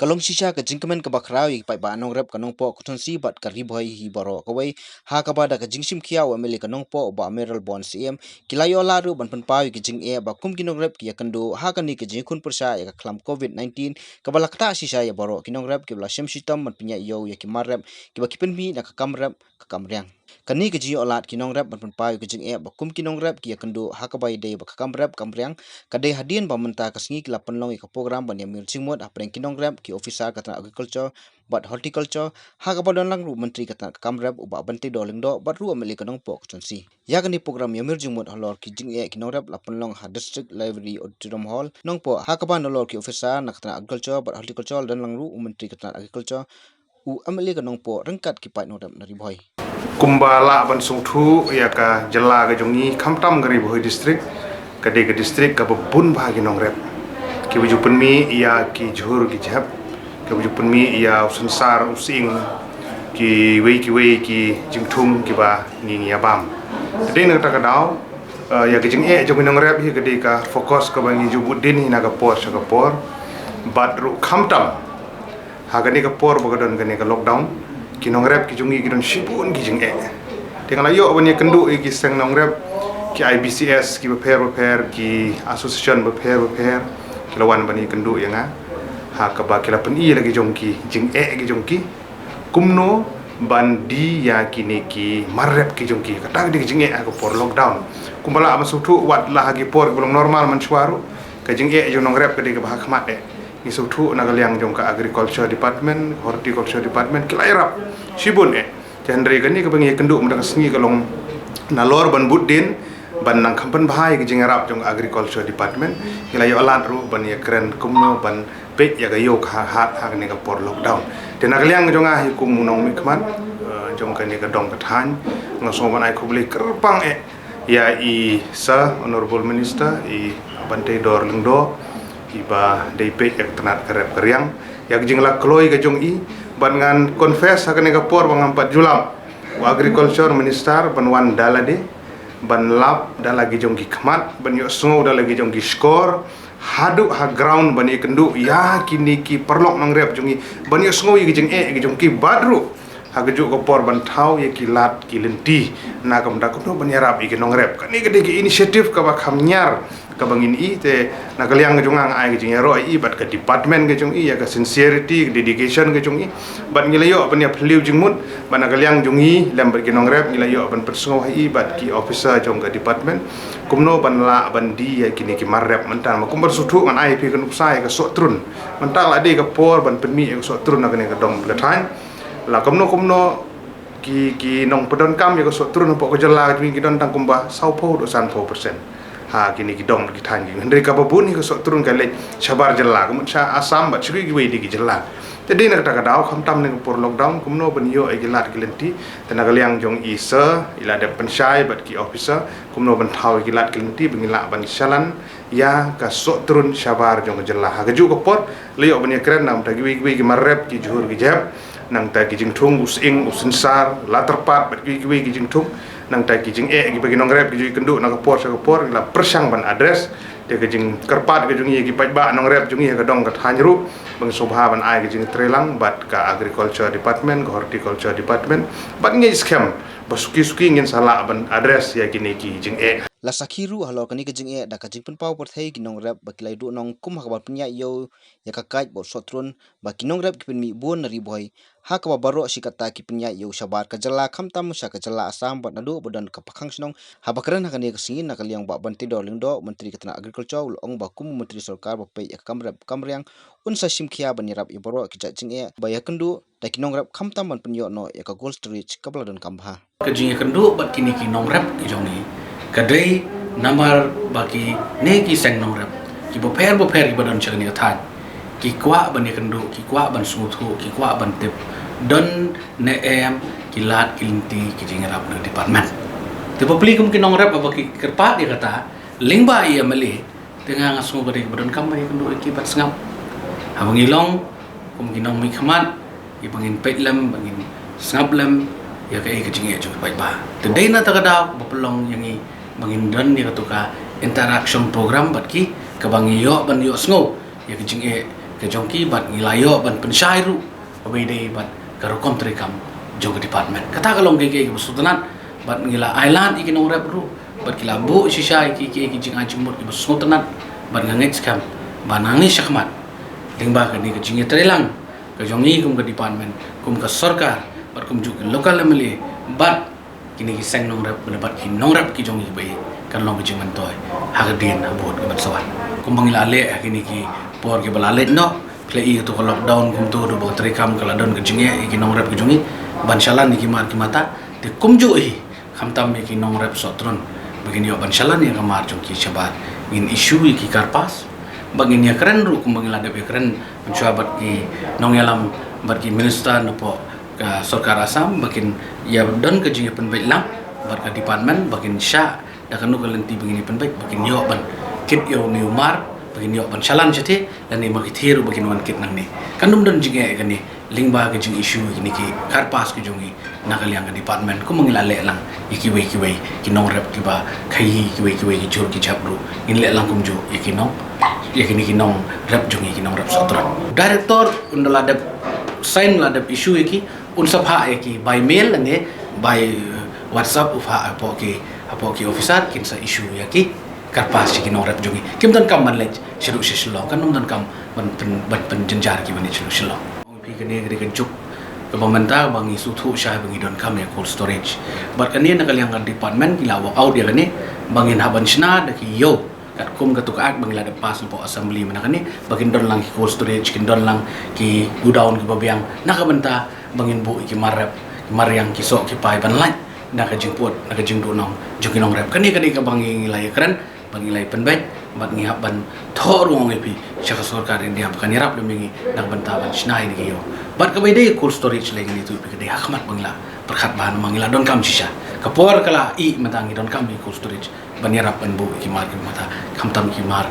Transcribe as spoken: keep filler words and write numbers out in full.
Ka long shisha ka jingkmen kaba khraw ïa ki paidbah nongrep ka Nongpoh Constituency bad ka Ri Bhoi hi baroh kawei, ha kaba da ka jingshim khia u M L A ka Nongpoh u Bah Mayralborn Syiem, ki la ïoh lad ruh ban pynpaw ïa ki jingeh ba kum ki nongrep ki ïakynduh ha kane ka jingïakhun pyrshah ïa ka khlam covid nineteen, kaba la ktah shisha ïa baroh ki nongrep kiba la shem shitom ban pynïaid ïew ïa ki mar rep kiba ki pynmih na ka kam rep ka kam riang. Kane ka jingïoh lad ki nongrep ban pynpaw ïa ka jingeh ba kum ki nongrep ki ïakynduh ha kaba ïadei bad ka kam rep kam riang, ka dei hadien ba mynta ka sngi ki la pynlong ïa ka program ban ïamir jingmut hapdeng ki nongrep, ki officer ka tnat agriculture bad horticulture, ha kaba don lang ruh u Myntri ka tnat ka kam rep u Bah Banteidor Lyngdoh bad ruh u M L A ka Nongpoh Constituency. Ïa kane ka program ïamir jingmut halor ki jingeh ki nongrep la pynlong ha District Library Auditorium Hall Nongpoh, ha kaba nalor ki officer na ka tnat agriculture bad horticulture la don lang ruh u Myntri ka tnat agriculture, u M L A ka Nongpoh ryngkat ki paid nongrep na Ri Bhoi. Kumba lah ban sngewthuh, ïa ka jylla ka jong ngi khamtam ka Ri Bhoi District ka dei ka district kaba bun bha ki nongrep kiba ju pynmih ïa ki jhur ki jhep, kiba ju pynmih ïa u synsar u sying, kiwei kiwei ki jingthung kiba ngi ngi ïa bam. Te dei na kata ka daw, eh, ïa ki jingeh jong ki nongrep hi ka dei ka focus kaba ngi ju bud dien hi na ka por sha ka por. Bad ruh khamtam ha kane ka por ba ka don kane ka lockdown, ki nongrep ki jong ngi ki don shibun ki jingeh. Te nga la ïoh ban ïakynduh ïa ki seng nongrep, ki I B C S kiba pher ba pher, ki association ba pher ba pher, ki la wan ban ïakynduh ïa nga ha kaba ki la pyni la ki jong ki jingeh ki jong ki, kumno ban die ïa kine ki mar rep ki jong ki. Kata ka dei ka jingeh ha ka por lockdown. Kumba lah ban sngewthuh, wat la ha ki por kiba long normal mynshuwa ruh, ka jingeh jong nongrep ka dei kaba ha khmat eh. Ngi sngewthuh na ka liang jong ka Agriculture Department, Horticulture Department, ki la ïarap shibun eh. Te hynrei kane kaba ngi ïakynduh mynta ka sngi ka long nalor ban bud dien, ban nang kham pynbha ïa ka jingïarap jong ka Agriculture Department, ngi la ïoh lad ruh ban ïakren kumno ban peit ïa ka ïew ka hat ha kane ka por lockdown. Te na ka liang jong nga hi kum u nongmihkhmat, eh, jong kane ka dong ka thaiñ, nga sngew ban ai khublei kyrpang eh ïa i Sir Honourable Minister, i Banteidor Lyngdoh, iba dei peit ïa ka tnat ka rep ka riang, ïa ka jingla kloi ka jong i. Bad ngan confess ha kane ka por ba ngam pat ju lap, u Agriculture Minister ban wan da lade, ban lap da la ki jong ki khmat, ban ïohsngew da la ki jong ki shkor, haduh ha ground ban ïakynduh ïa kine ki paralok nongrep jong i, ban ïohsngew ïa ki jingeh ki jong ki, bad ruh ha kajuh ka por ban thaw ïa ki lad ki lynti na ka bynta kumno ban ïarap ïa ki nongrep. Kane ka dei ka initiative kaba kham ñiar kaba ngin i. Te na ka liang ka jong nga, nga ai ka jingïaroh ïa i bad ka department ka jong i ïa ka sincerity, ka dedication ka jong i. Bad ngi la ïoh ban ïa phylliew jingmut, bad na ka liang jong i lem bad ki nongrep ngi la ïoh ban pynsngew ha i bad ki officer jong ka department kumno ban lah ban die ïa kine ki mar rep mynta. Ma kumba sngewthuh ngan ai phi ka nuksa ïa ka sohtrun. Mynta la dei ka por ban pynmih ïa ka sohtrun na kane ka dong ka thaiñ. La kumno kumno ki, ki nongpyndonkam ïa ka sohtrun hapoh ka jylla ka jong ngi ki don tang kumba sawphew haduh sanphew percent ha kine ki dong ki thaiñ ki. Hynrei kaba bun hi ka sohtrun ka leit shabar jylla, ka mut sha Assam bad sha kiwei kiwei de ki jylla. Te dei na kata ka daw, khamtam na ka por lockdown, kumno ban ïoh ïa ki lad ki lynti. Te na ka liang jong i Sir, i la dep pynshai bad ki officer kumno ban thaw ïa ki lad ki lynti ba ngin lah ban shalan ïa ka sohtrun shabar jong ka jylla. Ha kajuh ka por la ïoh ban ïakren na ka bynta kiwei kiwei ki mar rep, ki jhur ki jhep, nangta ki jingthung u sying, u synsar, la tyrpad bad kiwei kiwei ki jingthung, nangta ki jingeh kiba ki nongrep ki ju ïakynduh na ka por sha ka por, la pyrshang ban address. Te ka jingkyrpad ka jong ngi ïa ki paidbah nongrep jong ngi ha ka dong ka thaiñ ruh, ba ngin sngewbha ban ai ka jingtreilang bad ka Agriculture Department, ka Horticulture Department, bad ngi skhem ba suki suki ngin sa lah ban address ïa kine ki jingeh. La sakhi ruh halor kane ka jingeh da ka jingpynpaw pyrthei ki nongrep ba ki la ïaduh nongkum ha kaba pynïaid ïew ïa ka kait bad u sohtrun, ba ki nongrep ki pynmih bun na Ri Bhoi, ha kaba baroh shi katta ki pynïaid ïew shabar ka jylla khamtam sha ka jylla Assam bad naduh ba don ka pakhang shnong. Haba kren ha kane ka sngi na ka liang u Bah Banteidor Lyngdoh, Myntri ka tnat Agriculture, u la ong ba kum u Myntri Sorkar ba peit ïa ka kam rep kam riang, un sa shim khia ban ïarap ïa baroh ki jait jingeh ba ïakynduh da ki nongrep khamtam ban pynïoh noh ïa ka cold storage kaba la donkam bha. Ka jingïakynduh bad kine ki nongrep ki jong ngi ka dei namar ba kine ki seng nongrep kiba pher ba pher kiba don sha kane ka thaiñ ki kwah ban ïakynduh, ki kwah ban sngewthuh, ki kwah ban tip don ne em ki lad ki lynti ki jingïarap na ka department. Te bapli kum ki nongrep ba ki kyrpad ïa kata lyngba ïa i M L A, te nga nga sngew ka dei kaba donkam ban ïakynduh ïa ki bad sngap. Haba ngi long kum ki nongmihkhmat, ïa ba ngin peit lem, ba ngin sngap lem ïa kaei ka jingeh jong ki paidbah. Te dei na kata ka daw ba pynlong ïa ngi ba ngin don ïa katu ka interaction program bad ki, kaba ngi ïoh ban ïohsngew ïa ka jingeh ka jong ki bad ngi la ïoh ban pynshai ruh kaba ïadei bad ka rukom treikam jong ka department. Kata ka long kaei kaei kaba sngewtynnat bad ngi la ailad ïa ki nongrep ruh bad ki la buh shisha ïa ki, ki, ki jingai jingmut kiba sngewtynnat bad nga ngeit skhem ba nangne shakhmat lyngba kane ka jingïatreilang ka jong ngi kum ka department, kum ka sorkar bad kumjuh ki local M L A bad kine ki seng nongrep bad ki nongrep ki jong ngi ba ïeit kan long ka jingmyntoi ha ka dien ha bud ka ban sa wan. Kumba ngi la leh ha kine ki por kiba la leit noh, phi la i kato ka lockdown kumto, haduh ba ka treikam ka la don ka jingeh ïa ki nongrep ki jong ngi ban shalan ïa ki mar ki mata. Te kumjuh hi khamtam ïa ki nongrep Sohtrun ba kin ïoh ban shalan ïa ka mar jong ki shabar ngin issue ïa ki carpass. Ba ngin ïakren ruh kumba ngi la dep ïakren mynshuwa bad ki nongïalam bad ki minister napoh ka sorkar Assam ba kin ïa don ka jingïapynbeit lang bad ka department ba kin shah da kano ka lynti ba ngin ïapynbeit ba kin ïoh ban kit ïa une u mar ba kin ïoh ban shalan shathie lane ma ki thier ruh ba kin wan kit nangne. Kan ym don jingeh kane lyngba ka jing issue kine ki carpass ki jong ngi na ka liang ka department kumba ngi la leh lang ïa kiwei kiwei ki nongrep kiba khaii, kiwei kiwei ki jhur ki jhep ruh ngin leh lang kumjuh ïa ki nong, ïa kine ki nongrep jong ngi, ki nongrep Sohtrun. Director un da la dep sign, la dep issue ïa ki, un sa phah ïa ki by mail lane by, uh, WhatsApp, u phah hapoh ki, hapoh ki officer kin sa issue ïa ki carpass sha ki nongrep jong ngi. Kim donkam ban leit shaduh sha Shillong, kan ym donkam ban pyn, ban pynjynjar ki ban leit shaduh Shillong. Ong phi kane ka dei ka juk kaba mynta ba ngi sngewthuh shai ba ngi donkam ïa cold storage. Bad kane na ka liang ka department ki la work out ïa kane ba ngin hap ban shna da ki ïew katkum katu ka act ba ngi la dep pass napoh assembly mynta kane ba kin don lang ki cold storage, kin don lang ki godown kiba biang na ka bynta ba ngin buh ïa ki mar rep, ki mariang, ki soh ki pai ban lait na ka jingput, na ka jingduhnong jong ki nongrep. Kane ka dei kaba ngi la ïakren bad ngi la ïapynbeit bad ngi hap ban thoh ruh ong ïa phi sha ka sorkar India ba kan ïarap lem ïa ngi na ka bynta ban shna ïa ki ïew. Bad kaba ïadei cold storage lei ngi tu ïa phi ka dei ha khmat ba ngi la pyrkhat bha namar ngi la donkam shisha. Ka por ka la ih mynta ngi donkam ïa cold storage ban ïarap ban buh ïa ki mar ki mata khamtam ki mar